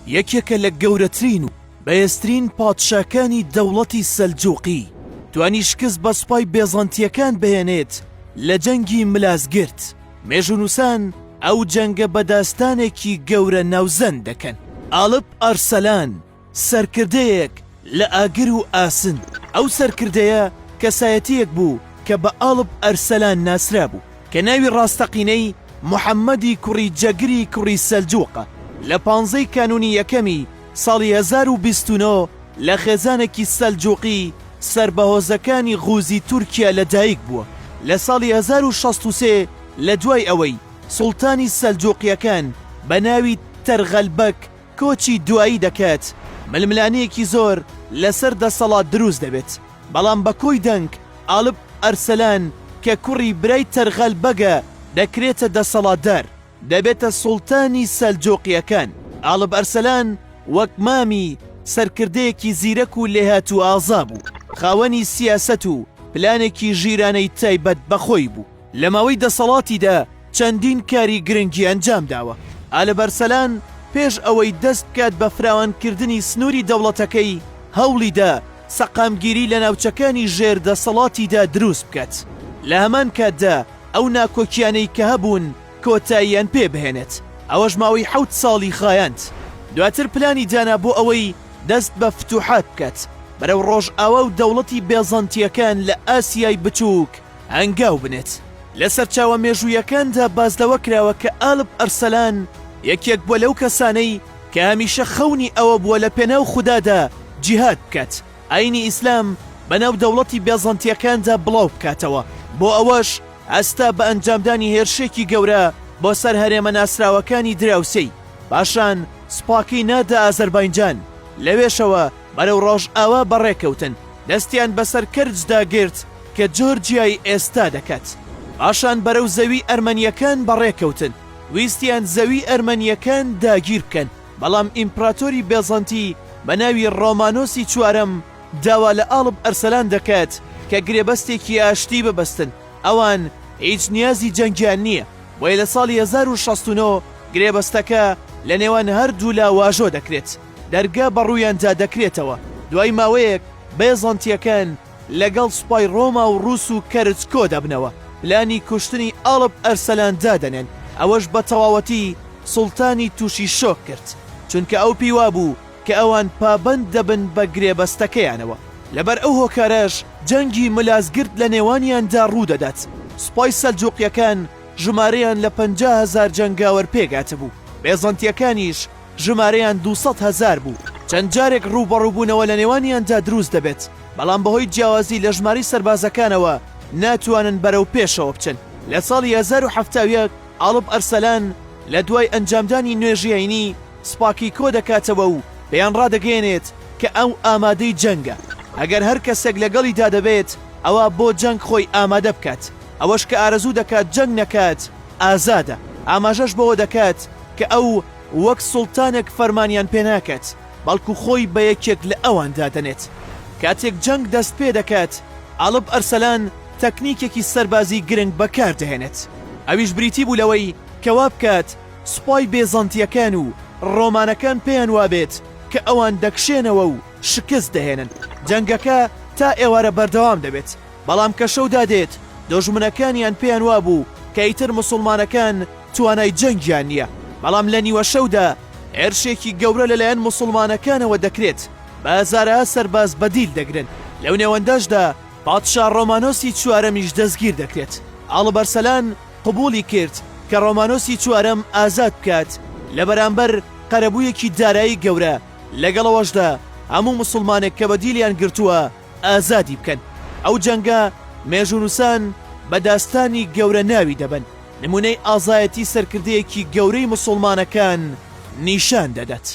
یەکێکە لە گەورەترین و بەهێزترین پادشاکانی دەوڵەتی سەلجوقی، توانی شکست بە سوپای بێزەنتییەکان بهێنێت لە جەنگی ملازگرد. مێژوونووسان ئەو جەنگە بە داستانێکی گەورە ناوزەند دەکەن. ئالپ ئەرسەلان سەرکردەیەک لە ئاگر و ئاسن. ئەو سەرکردەیە کەسایەتییەک بوو کە بە ئاڵپ ئەرسەلان ناسرابوو، کە ناوی ڕاستەقینەی محەممەدی کوڕی جەگری کوڕی سەلجوقە، لە پانزەی کانوونی یەکەمی ساڵی 1029 لە خێزانێکی سەلجوقی سەر بە هۆزەکانی غوزی تورکیا لە دایک بووە. لە ساڵی 1063 لە دوای ئەوەی سوڵتانی سەلجوقییەکان بە ناوی تەرغەلبەک کۆچی دوایی دەکات، ململانێیەکی زۆر لەسەر دەسەڵات دروست دەبێت، بەڵام بە کۆی دەنگ ئالپ ئەرسەلان کە کوڕی برای تەرغەل بەگە دەکرێتە دەسەڵاتدار، دەبێتە سوڵتانی سەلجوقییەکان. ئالپ ئەرسەلان وەک مامی، سەرکردەیەکی زیرەک و لێهاتوو ئازا بوو، خاوەنی سیاسەت و پلانێکی ژیرانەی تایبەت بە خۆی بوو. لە ماوەی دەسەڵاتیدا چەندین کاری گرنگی ئەنجامداوە. ئالبەرسەلان پێش ئەوەی دەست بکات بە فراوانکردنی سنووری دەوڵەتەکەی، هەوڵیدا سەقامگیری لە ناوچەکانی ژێر دەسەڵاتیدا دروست بکات، لە هەمان کاتدا ئەو ناکۆکیانەی کە هەبوون کۆتاییان پێ بهێنێت، ئەوەش ماوەی حەوت ساڵی خایاند. دواتر پلانی دانا بۆ ئەوەی دەست بە فتوحات بکات بەرەو ڕۆژئاوا و دەوڵەتی بێزەنتییەکان لە ئاسیای بچووک هەنگاو بنێت. لە سەرچاوە مێژوویەکاندا باس لەوە کراوە کە ئالپ ئەرسەلان یەکێک بووە لەو کەسانەی کە هەمیشە خەونی ئەوە بووە لە پێناو خودادا جیهاد بکات، ئاینی ئیسلام بەناو دەوڵەتی بێزەنتییەکاندا بڵاو بکاتەوە، بۆ ئەوەش هەستا بە ئەنجامدانی هێرشێکی گەورە بۆ سەر هەرێمە ناسراوەکانی دراوسێی، پاشان سوپاکەی ناردە ئازەرباینجان، لەوێشەوە بەرەو ڕۆژئاوا بەڕێکەوتن، دەستیان بەسەر کەرجدا گرت کە جۆرجیای ئێستا دەکات. پاشان بەرەو زەوی ئەرمەنییەکان بەڕێکەوتن، ویستیان زەوی ئەرمەنییەکان داگیر بکەن، بەڵام ئیمپراتۆری بێزەنتی بە ناوی ڕۆمانۆسی چوارەم داوا لە ئاڵب ئەرسەلان دەکات کە گرێبەستێکی ئاشتی ببەستن، ئەوان هیچ نیازی جەنگیان نییە، بۆیە لە ساڵی 1069 گرێبەستەکە لە نێوان هەردوولا واژۆ دەکرێت، دەرگا بەڕوویاندا دەکرێتەوە، دوای ماوەیەک بێزەنتییەکان لەگەڵ سوپای ڕۆما و ڕووس و کەرج کۆدەبنەوە، پلانی کوشتنی ئاڵپ ئەرسەلان دادەنێن، ئەوەش بە تەواوەتی سوڵتانی تووشی شۆک کرد، چونکە ئەو پێی وابوو کە ئەوان پابەند دەبن بە گرێبەستەکەیانەوە، لەبەر ئەو هۆکارەش جەنگی ملازگرد لە نێوانیاندا ڕوودەدات، سوپای سەلجوقیەکان ژمارەیان لە 50,000 جەنگاوەر پێکهاتبوو، بێزەنتیەکانیش ژمارەیان 200,000 بوو، چەند جارێک ڕووبەڕووبوونەوە لە نێوانیاندا دروست دەبێت، بەڵام بەهۆی جیاوازی لە ژمارەی سەربازەکانەوە ناتوانن بەرەو پێشەوە بچن. لە ساڵی 1071 ئاڵپ ئەرسەلان لە دوای ئەنجامدانی نوێژی هەینی سوپاکەی کۆدەکاتەوە و پێیان ڕادەگەیەنێت کە ئەو ئامادەی جەنگە، ئەگەر هەر کەسێک لەگەڵیدا دەبێت ئەوا بۆ جەنگ خۆی ئامادە بکات، ئەوەش کە ئارەزوو دەکات جەنگ نەکات ئازادە، ئاماژەش بەوە دەکات کە ئەو وەک سوڵتانێک فەرمانیان پێ ناکات، بەڵکو خۆی بە یەکێک لە ئەوان دادەنێت. کاتێک جەنگ دەست پێ دەکات، ئاڵپ ئەرسەلان تەکنیکێکی سەربازی گرنگ بەکار دەهێنێت، ئەویش بریتی بوو لەوەی کە وا بکات سوپای بێزەنتییەکان و ڕۆمانەکان پێیان وابێت کە ئەوان دەکشێنەوە و شکست دەهێنن. جەنگەکە تا ئێوارە بەردەوام دەبێت، بەڵام کە شەو دادێت، دوژمنەکانیان پێیان وابوو کە ئیتر موسڵمانەکان توانای جەنگیان نییە، بەڵام لە نیوەشەودا هێرشێکی گەورە لەلایەن موسڵمانەکانەوە دەکرێت، بە هەزارەها سەرباز بە دیل دەگرن، لەو نێوەندەشدا پادشا ڕۆمانۆسی چوارەمیش دەستگیر دەکرێت. ئاڵبەرسەلان قبوڵی کرد کە ڕۆمانۆسی چوارەم ئازاد بکات لە بەرامبەر قەرەبوویەکی دارایی گەورە، لەگەڵ ئەوەشدا هەموو موسڵمانێک کە بە دیلیان گرتووە ئازادی بکەن. ئەو جەنگە مێژوونووسان بە داستانی گەورە ناوی دەبەن، نموونەی ئازایەتی سەرکردەیەکی گەورەی موسوڵمانەکان نیشان دەدات.